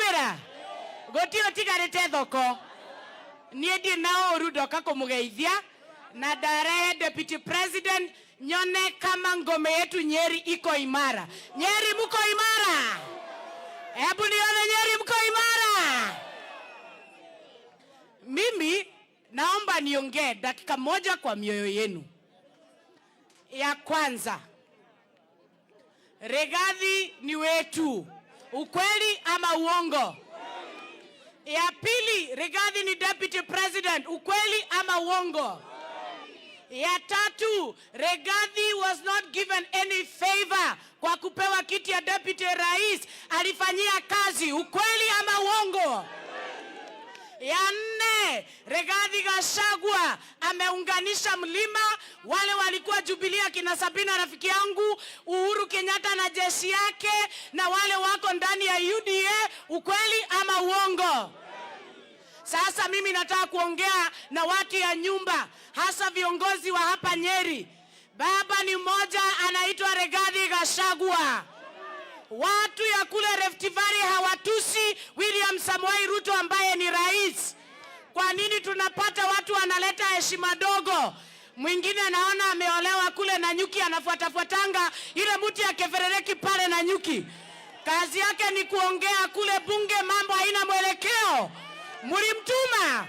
Waumĩra gũtirĩ ũtigarĩte thoko. Niĩ ndirĩ na ũru, ndoka kũmũgeithia na ndarehe Deputy President nyone kama ngome yetu Nyeri iko imara. Nyeri mko imara? Hebu nione Nyeri mko imara? Mimi naomba niongee dakika moja kwa mioyo yenu. Ya kwanza, Rigathi ni wetu, ukweli ama uongo? Ya pili, Rigathi ni Deputy President, ukweli ama uongo? Ya tatu, Rigathi was not given any favor kwa kupewa kiti ya deputy rais, alifanyia kazi, ukweli ama uongo? Ya nne, Rigathi Gachagua ameunganisha mlima, wale walikuwa Jubilee akina Sabina rafiki yangu, Uhuru Kenyatta na jeshi yake, na wale wako ndani ya UDA, ukweli ama uongo? Sasa mimi nataka kuongea na watu ya nyumba, hasa viongozi wa hapa Nyeri. Baba ni mmoja anaitwa Rigathi Gachagua. Watu ya kule Rift Valley hawatusi William Samoei Ruto ambaye ni rais. Kwa nini tunapata watu wanaleta heshima dogo? Mwingine naona ameolewa kule Nanyuki, anafuatafuatanga ile mti ya keferereki pale Nanyuki. Kazi yake ni kuongea kule bunge, mambo haina mwelekeo. Mulimtuma,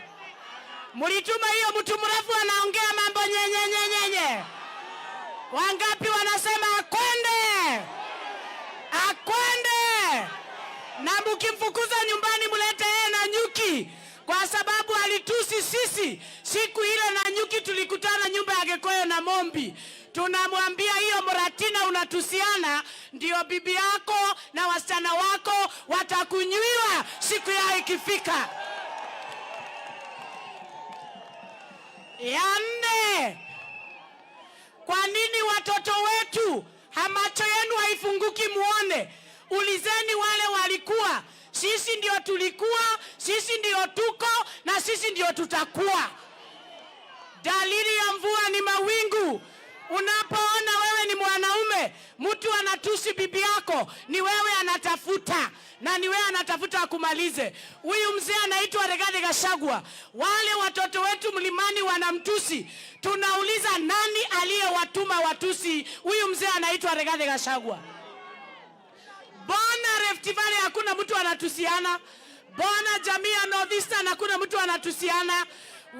mulituma hiyo mtu mrefu anaongea mambo nyenye nyenye. Wangapi wanasema akwende, akwende? Na mkimfukuza nyumbani mlete yeye Nanyuki, kwa sababu alitusi sisi siku ile Nanyuki tulikutana nyumba ya Gikuyu na Mombi. Tunamwambia hiyo Muratina unatusiana, ndio bibi yako na wasichana wako watakunywiwa siku yao ikifika. Ya nne, kwa nini watoto wetu macho yenu haifunguki muone? Ulizeni wale walikuwa. Sisi ndio tulikuwa, sisi ndio tuko na sisi ndio tutakuwa. Dalili ya mvua ni mawingu. Unapoona wewe ni mwanaume, mtu anatusi bibi yako, ni wewe anatafuta na ni wewe anatafuta akumalize. Huyu mzee anaitwa Rigathi Gachagua. Wale watoto wetu mlimani wanamtusi, tunauliza nani aliyewatuma watusi huyu mzee anaitwa Rigathi Gachagua? Bona Rift Valley hakuna mtu anatusiana? Bona jamii ya Northeastern hakuna mtu anatusiana?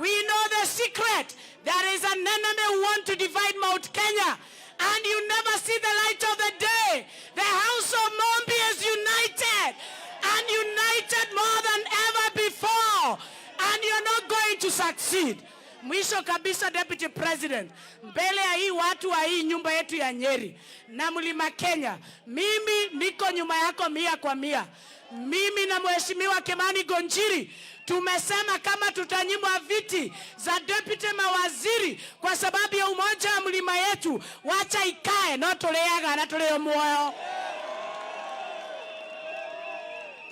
We know the secret. There is an enemy who want to divide Mount Kenya, and you never see the light of the day. The house of Mombi is united, and united more than ever before, and you're not going to succeed. Mwisho kabisa, Deputy President, mbele ya hii watu wa hii nyumba yetu ya Nyeri na Mlima Kenya, mimi niko nyuma yako 100 kwa 100. Mimi na Mheshimiwa Kimani Ngunjiri tumesema kama tutanyimwa viti za deputy mawaziri kwa sababu ya umoja wa mlima yetu, wacha ikae, no tuliaga na tulio muoyo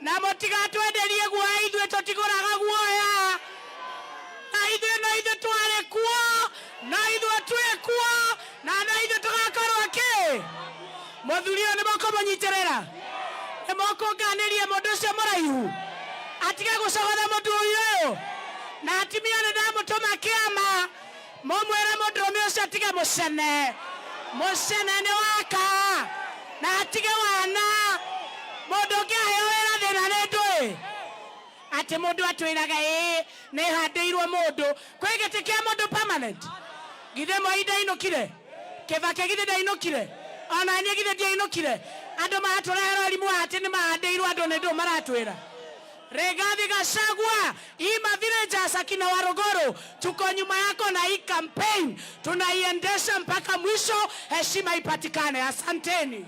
na mũtigatwenderie guoya, ithuĩ tũtigũraga guoya, na ithuĩ no ithuĩ twarĩ kuo, no ithuĩ twĩ kuo, na no ithuĩ tũgakorwo kĩ. Mũthuri ũyũ nĩ mũkũmũnyitĩrĩra, nĩ mũkũnganĩria mũndũ ũcio mũraihu atige gũcogotha mũthuri ũyũ, na atimia nĩ ndamũtũma kĩama mũmwĩre mũndũrũme ũcio atige mũcene, mũcene nĩ waka, na atige wana. Mũndũ ũngĩ aheo wĩra thĩna nĩ ndũĩ atĩ mũndũ atwĩraga ĩĩ nĩ handĩirwo mũndũ kwĩ gĩtĩ kĩa mũndũ permanent. Githĩ Moi ndainũkire? Kibaki githĩ ndainũkire? Ona niĩ githĩ ndiainũkire? Andũ maratũrehera ũrimũ wa atĩ nĩ mahandĩirwo andũ nĩ ndũ maratwĩra. Rigathi Gachagua, ima villagers akina Waruguru, tuko nyuma yako na hii campaign tunaiendesha mpaka mwisho, heshima ipatikane. Asanteni.